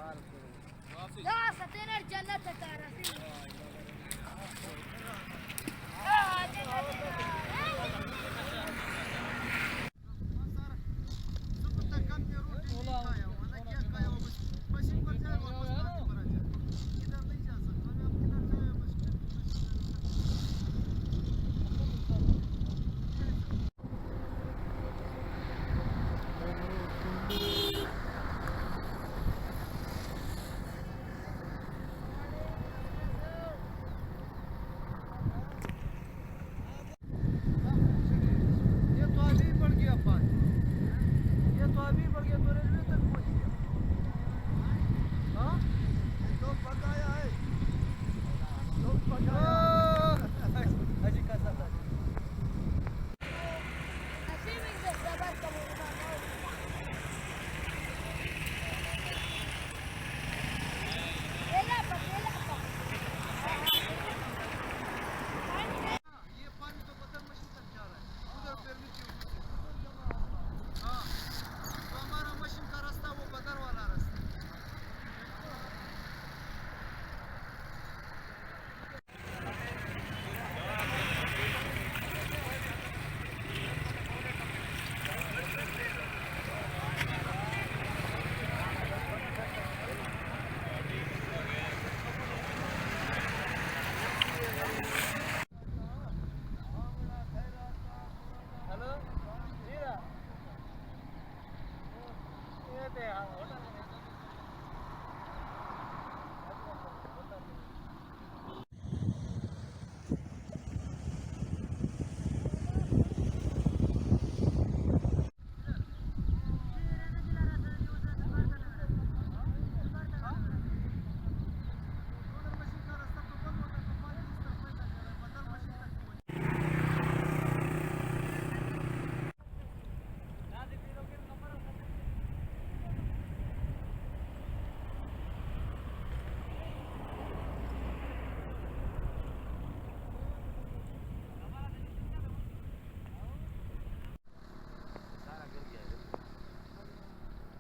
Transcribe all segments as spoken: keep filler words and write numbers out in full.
لا ستینر جنت تارا۔ یہ تو ابھی بڑھ گیا پانی، یہ تو ابھی بڑھ گیا، تو ریلوے تک پہنچ گیا۔ ہاں؟ یہ تو پکایا ہے، تو پکایا ہے۔ یہ پانی تو بدر مشین تک جا رہا ہے، ادھر پھر بھی کیوں؟ ہاں، تو ہمارا مشین کا راستہ، وہ بدر والا راستہ۔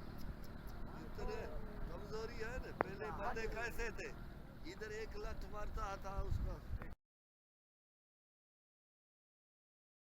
اتنے کمزوری ہے نا، پہلے بندے کیسے تھے؟ ادھر ایک لٹھ مارتا تھا اس کا۔